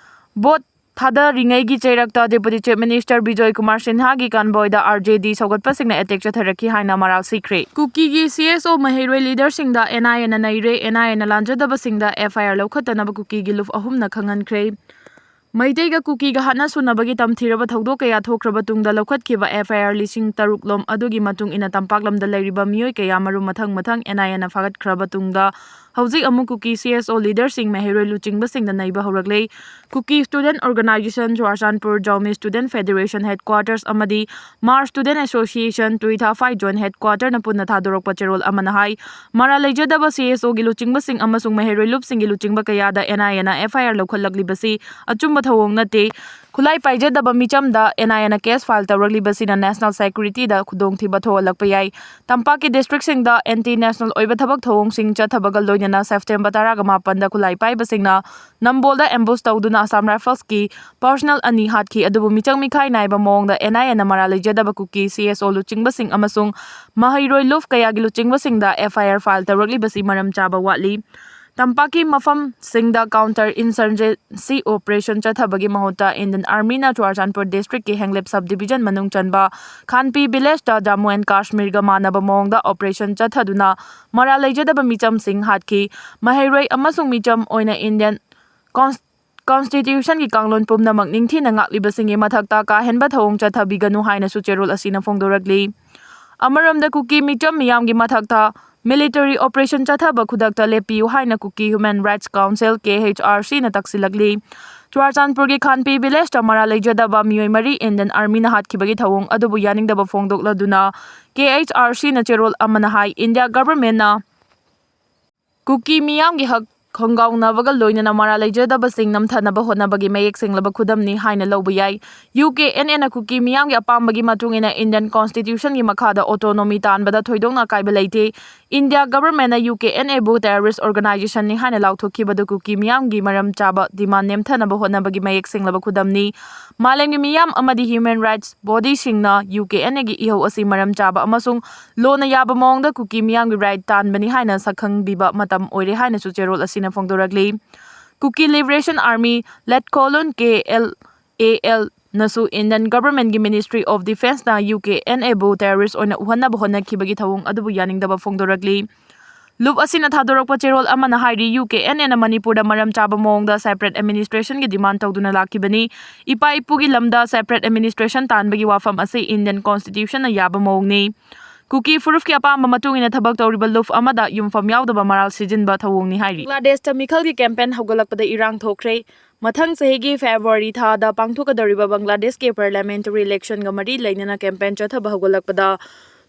ꯚꯣꯠ ꯊꯥꯗꯔꯤꯉꯩꯒꯤ ꯆꯩꯔꯛꯇ deputy chief minister Vijay Kumar ꯁꯤꯟꯍꯥꯒꯤ ꯀꯟꯚꯣꯏꯗ ꯑꯥꯔ ꯖꯦ ꯗꯤ ꯁꯧꯒꯠꯄꯁꯤꯡꯅ ꯑꯦꯇꯦꯛ ꯆꯠꯊꯔꯛꯈꯤ ꯍꯥꯏꯅ ꯃꯔꯥꯜ ꯁꯤꯈ꯭ꯔꯦ꯫ ꯀꯨꯀꯤꯒꯤ ꯁꯤ ꯑꯦꯁ ꯑꯣ ꯃꯍꯩꯔꯣꯏ ꯂꯤꯗꯔꯁꯤꯡꯗ ꯑꯦꯟ ꯑꯥꯏ ꯑꯦꯅ ꯅꯩꯔꯦ꯫ ꯑꯦꯟ ꯑꯥꯏ ꯑꯦꯅ ꯂꯥꯟꯖꯗꯕꯁꯤꯡꯗ ꯑꯦꯐ ꯑꯥꯏ ꯑꯥꯔ ꯂꯧꯈꯠꯇꯅꯕ ꯀꯨꯀꯤꯒꯤ ꯂꯨꯞ ꯑꯍꯨꯝꯅ ꯈꯪꯍꯟꯈ꯭ꯔꯦ꯫ ꯃꯩꯇꯩꯒ ꯀꯨꯀꯤꯒ ꯍꯥꯠꯅ ꯁꯨꯅꯕꯒꯤ ꯇꯝꯊꯤꯔꯕ ꯊꯧꯗꯣꯛ ꯀꯌꯥ ꯊꯣꯛꯈ꯭ꯔꯕ ꯇꯨꯡꯗ ꯂꯧꯈꯠꯈꯤꯕ F I R ꯂꯤꯁꯤꯡ ꯇꯔꯨꯛ ꯂꯣꯝ ꯑꯗꯨꯒꯤ ꯃꯇꯨꯡ ꯏꯟꯅ ꯇꯝꯄꯥꯛ ꯂꯝꯗ ꯂꯩꯔꯤꯕ ꯃꯤꯑꯣꯏ ꯀꯌꯥ ꯃꯔꯨꯝ ꯃꯊꯪ ꯃꯊꯪ N I A ꯅ ꯐꯥꯒꯠꯈ꯭ꯔꯕ ꯇꯨꯡꯗ ꯍꯧꯖꯤꯛ ꯑꯃꯨꯛ ꯀꯨꯀꯤ C S O leaderꯁꯤꯡ ꯃꯍꯩꯔꯣꯏ ꯂꯨꯆꯤꯡꯕꯁꯤꯡꯗ ꯅꯩꯕ ꯍꯧꯔꯛꯂꯦ꯫ ꯀꯨꯀꯤ Student Organisation, Churachandpur Zomi Student Federation Headquarters ꯑꯃꯗꯤ Hmar Student Association, ꯇꯨꯏꯊꯥꯐꯥꯏ Joint Headquarterꯅ ꯄꯨꯟꯅ ꯊꯥꯗꯣꯔꯛꯄ ꯆꯦꯔꯣꯜ ꯑꯃꯅ ꯍꯥꯏ, ꯃꯔꯥꯜ ꯂꯩꯖꯗꯕ C S Oꯒꯤ ꯂꯨꯆꯤꯡꯕꯁꯤꯡ ꯑꯃꯁꯨꯡ ꯃꯍꯩꯔꯣꯏ ꯂꯨꯞꯁꯤꯡꯒꯤ ꯂꯨꯆꯤꯡꯕ ꯀꯌꯥꯗ N I Aꯅ F I R ꯂꯧꯈꯠꯂꯛꯂꯤꯕꯁꯤ ꯑꯆꯨꯝꯕ ꯊꯧꯑꯣꯡ ꯅꯠꯇꯦ꯫ ꯈꯨꯠꯂꯥꯏ ꯄꯥꯏꯖꯗꯕ ꯃꯤꯆꯝꯗ N I Aꯅ case file ꯇꯧꯔꯛꯂꯤꯕꯁꯤꯅ national securityꯗ ꯈꯨꯗꯣꯡꯊꯤꯕ ꯊꯣꯛꯍꯜꯂꯛꯄ ꯌꯥꯏ꯫ ꯇꯝꯄꯥꯛꯀꯤ districtꯁꯤꯡꯗ anti national ꯑꯣꯏꯕ ꯊꯕꯛ ꯊꯧꯑꯣꯡꯁꯤꯡ ꯆꯠꯊꯕꯒ ꯂꯣꯏꯅꯅ September ꯇꯔꯥꯒ ꯃꯥꯄꯟꯗ ꯈꯨꯠꯂꯥꯏ ꯄꯥꯏꯕꯁꯤꯡꯅ ꯅꯝꯕꯣꯜꯗ ambush ꯇꯧꯗꯨꯅ Assam Riflesꯀꯤ personnel ꯑꯅꯤ ꯍꯥꯠꯈꯤ꯫ ꯑꯗꯨꯕꯨ ꯃꯤꯆꯪ ꯃꯤꯈꯥꯏ ꯅꯥꯏꯕ ꯃꯑꯣꯡꯗ N I Aꯅ ꯃꯔꯥꯜ ꯂꯩꯖꯗꯕ ꯀꯨꯀꯤ C S O ꯂꯨꯆꯤꯡꯕꯁꯤꯡ ꯑꯃꯁꯨꯡ ꯃꯍꯩꯔꯣꯏ ꯂꯨꯞ ꯀꯌꯥꯒꯤ ꯂꯨꯆꯤꯡꯕꯁꯤꯡꯗ F I R file ꯇꯧꯔꯛꯂꯤꯕꯁꯤ ꯃꯔꯝ ꯆꯥꯕ ꯋꯥꯠꯂꯤ꯫ ꯇꯝꯄꯥꯛꯀꯤ ꯃꯐꯝꯁꯤꯡꯗ counter insurgency operation ꯆꯠꯊꯕꯒꯤ ꯃꯍꯨꯠꯇ Indian Armyꯅ ꯆꯨꯔꯥꯆꯥꯟꯄꯨꯔ districtꯀꯤ ꯍꯦꯡꯂꯦꯞ subdivision ꯃꯅꯨꯡ ꯆꯟꯕ ꯈꯥꯟꯄꯤ villageꯇ Jammu and Kashmirꯒ ꯃꯥꯟꯅꯕ ꯃꯑꯣꯡꯗ operation ꯆꯠꯊꯗꯨꯅ ꯃꯔꯥꯜ ꯂꯩꯖꯗꯕ ꯃꯤꯆꯝꯁꯤꯡ ꯍꯥꯠꯈꯤ꯫ ꯃꯍꯩꯔꯣꯏ ꯑꯃꯁꯨꯡ ꯃꯤꯆꯝ ꯑꯣꯏꯅ Indian Cons-, Constitutionꯒꯤ ꯀꯥꯡꯂꯣꯟ ꯄꯨꯝꯅꯃꯛ ꯅꯤꯡꯊꯤꯅ ꯉꯥꯛꯂꯤꯕꯁꯤꯡꯒꯤ ꯃꯊꯛꯇ ꯀꯥ ꯍꯦꯟꯕ ꯊꯧꯑꯣꯡ ꯆꯠꯊꯕꯤꯒꯅꯨ ꯍꯥꯏꯅꯁꯨ ꯆꯦꯔꯣꯜ ꯑꯁꯤꯅ ꯐꯣꯡꯗꯣꯔꯛꯂꯤ꯫ ꯑꯃꯔꯣꯝꯗ ꯀꯨꯀꯤ ꯃꯤꯆꯝ ꯃꯤꯌꯥꯝꯒꯤ ꯃꯊꯛꯇ military operation ꯆꯠꯊꯕ ꯈꯨꯗꯛꯇ ꯂꯦꯞꯄꯤꯌꯨ ꯍꯥꯏꯅ Kuki Human Rights Council, K H R Cꯅ ꯇꯛꯁꯤꯜꯂꯛꯂꯤ꯫ ꯆꯨꯔꯥꯆꯥꯟꯄꯨꯔꯒꯤ ꯈꯥꯟꯄꯤ villageꯇ ꯃꯔꯥꯜ ꯂꯩꯖꯗꯕ ꯃꯤꯑꯣꯏ ꯃꯔꯤ Indian Armyꯅ ꯍꯥꯠꯈꯤꯕꯒꯤ ꯊꯧꯑꯣꯡ ꯑꯗꯨꯕꯨ ꯌꯥꯅꯤꯡꯗꯕ ꯐꯣꯡꯗꯣꯛꯂꯗꯨꯅ K H R Cꯅ ꯆꯦꯔꯣꯜ ꯑꯃꯅ ꯍꯥꯏ, India governmentꯅ ꯀꯨꯀꯤ ꯃꯤꯌꯥꯝꯒꯤ ꯍꯛ ꯈꯣꯡꯒꯥꯎꯅꯕꯒ ꯂꯣꯏꯅꯅ ꯃꯔꯥꯜ ꯂꯩꯖꯗꯕꯁꯤꯡ ꯅꯝꯊꯅꯕ ꯍꯣꯠꯅꯕꯒꯤ ꯃꯌꯦꯛ ꯁꯦꯡꯂꯕ ꯈꯨꯗꯝꯅꯤ ꯍꯥꯏꯅ ꯂꯧꯕ ꯌꯥꯏ꯫ U K N Aꯅ ꯀꯨꯀꯤ ꯃꯤꯌꯥꯝꯒꯤ ꯑꯄꯥꯝꯕꯒꯤ ꯃꯇꯨꯡ ꯏꯟꯅ Indian Constitutionꯒꯤ ꯃꯈꯥꯗ autonomy ꯇꯥꯟꯕꯗ ꯊꯣꯏꯗꯣꯛꯅ ꯑꯀꯥꯏꯕ ꯂꯩꯇꯦ꯫ India governmentꯅ U K N Aꯕꯨ terrorist organizationꯅꯤ ꯍꯥꯏꯅ ꯂꯥꯎꯊꯣꯛꯈꯤꯕꯗꯨ ꯀꯨꯀꯤ ꯃꯤꯌꯥꯝꯒꯤ ꯃꯔꯝ ꯆꯥꯕ demand ꯅꯦꯝꯊꯅꯕ ꯍꯣꯠꯅꯕꯒꯤ ꯃꯌꯦꯛ ꯁꯦꯡꯂꯕ ꯈꯨꯗꯝꯅꯤ꯫ ꯃꯥꯂꯦꯝꯒꯤ ꯃꯤꯌꯥꯝ ꯑꯃꯗꯤ human rights bodyꯁꯤꯡꯅ U K N Aꯒꯤ ꯏꯍꯧ ꯑꯁꯤ ꯃꯔꯝ ꯆꯥꯕ ꯑꯃꯁꯨꯡ ꯂꯣꯅ ꯌꯥꯕ ꯃꯑꯣꯡꯗ ꯀꯨꯀꯤ ꯃꯤꯌꯥꯝꯒꯤ right ꯇꯥꯟꯕꯅꯤ ꯍꯥꯏꯅ ꯁꯛꯈꯪꯕꯤꯕ ꯃꯇꯝ ꯑꯣꯏꯔꯦ ꯍꯥꯏꯅꯁꯨ ꯆꯦꯔꯣꯜ ꯑꯁꯤꯅ ꯐꯣꯡꯗꯣꯔꯛꯂꯤ꯫ Kuki Liberation Army, ꯂꯦꯠꯀꯣꯂꯨꯟ, K L A L ꯅꯁꯨ Indian governmentꯀꯤ Ministry of Defenceꯅ U K N Aꯕꯨ terrorist ꯑꯣꯏꯅ ꯎꯍꯟꯅꯕ ꯍꯣꯠꯅꯈꯤꯕꯒꯤ ꯊꯧꯑꯣꯡ ꯑꯗꯨꯕꯨ ꯌꯥꯅꯤꯡꯗꯕ ꯐꯣꯡꯗꯣꯔꯛꯂꯤ꯫ ꯂꯨꯞ ꯑꯁꯤꯅ ꯊꯥꯗꯣꯔꯛꯄ ꯆꯦꯔꯣꯜ ꯑꯃꯅ ꯍꯥꯏꯔꯤ, ꯌꯨ ꯀꯦ ꯑꯦꯟ ꯑꯦꯅ ꯃꯅꯤꯄꯨꯔꯗ ꯃꯔꯝ ꯆꯥꯕ ꯃꯑꯣꯡꯗ separate administrationꯒꯤ demand ꯇꯧꯗꯨꯅ ꯂꯥꯛꯈꯤꯕꯅꯤ꯫ ꯏꯄꯥ ꯏꯄꯨꯒꯤ ꯂꯝꯗ separate administration ꯇꯥꯟꯕꯒꯤ ꯋꯥꯐꯝ ꯑꯁꯤ Indian Constitutionꯅ ꯌꯥꯕ ꯃꯑꯣꯡꯅꯤ꯫ ꯀꯨꯀꯤ ꯐꯨꯔꯨꯞꯀꯤ ꯑꯄꯥꯝꯕ ꯃꯇꯨꯡ ꯏꯟꯅ ꯊꯕꯛ ꯇꯧꯔꯤꯕ ꯂꯨꯞ ꯑꯃꯗ ꯌꯨꯝꯐꯝ ꯌꯥꯎꯗꯕ ꯃꯔꯥꯜ ꯁꯤꯖꯤꯟꯕ ꯊꯧꯑꯣꯡꯅꯤ ꯍꯥꯏꯔꯤ꯫ ꯕꯪꯒ꯭ꯂꯥꯗꯦꯁꯇ ꯃꯤꯈꯜꯒꯤ campaign ꯍꯧꯒꯠꯂꯛꯄꯗ ꯏꯔꯥꯡ ꯊꯣꯛꯈ꯭ꯔꯦ꯫ ꯃꯊꯪ ꯆꯍꯤꯒꯤ February ꯊꯥꯗ ꯄꯥꯡꯊꯣꯛꯀꯗꯧꯔꯤꯕ ꯕꯪꯒ꯭ꯂꯥꯗꯦꯁꯀꯤ parliamentary electionꯒ ꯃꯔꯤ ꯂꯩꯅꯅ campaign ꯆꯠꯊꯕ ꯍꯧꯒꯠꯂꯛꯄꯗ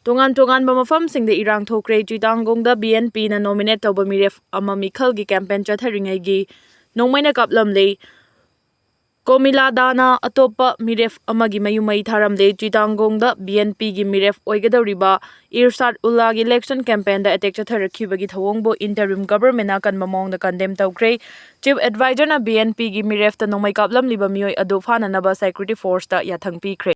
ꯇꯣꯉꯥꯟ ꯇꯣꯉꯥꯟꯕ ꯃꯐꯝꯁꯤꯡꯗ ꯏꯔꯥꯡ ꯊꯣꯛꯈ꯭ꯔꯦ꯫ ꯆꯨꯏꯇꯥꯡꯒꯣꯡꯗ B N Pꯅ nominate ꯇꯧꯕ ꯃꯤꯔꯦꯞ ꯑꯃ ꯃꯤꯈꯜꯒꯤ campaign ꯆꯠꯊꯔꯤꯉꯩꯒꯤ ꯅꯣꯡꯃꯩꯅ ꯀꯥꯞꯂꯝꯂꯦ꯫ ꯀꯣꯃꯤꯂꯥꯗꯥꯅ ꯑꯇꯣꯞꯄ ꯃꯤꯔꯦꯞ ꯑꯃꯒꯤ ꯃꯌꯨꯝ ꯃꯩ ꯊꯥꯔꯝꯂꯦ꯫ ꯆꯨꯏꯇꯥꯡꯒꯣꯡꯗ B N Pꯒꯤ ꯃꯤꯔꯦꯞ ꯑꯣꯏꯒꯗꯧꯔꯤꯕ ꯏꯔꯁꯥꯗ ꯎꯜꯂꯥꯒꯤ election campaignꯗ attack ꯆꯠꯊꯔꯛꯈꯤꯕꯒꯤ ꯊꯧꯑꯣꯡꯕꯨ interim governmentꯅ ꯑꯀꯟꯕ ꯃꯑꯣꯡꯗ condemn ꯇꯧꯈ꯭ꯔꯦ꯫ Chief advisorꯅ B N Pꯒꯤ ꯃꯤꯔꯦꯞꯇ ꯅꯣꯡꯃꯩ ꯀꯥꯞꯂꯝꯂꯤꯕ ꯃꯤꯑꯣꯏ ꯑꯗꯨ ꯐꯥꯅꯅꯕ security forceꯇ ꯌꯥꯊꯪ ꯄꯤꯈ꯭ꯔꯦ꯫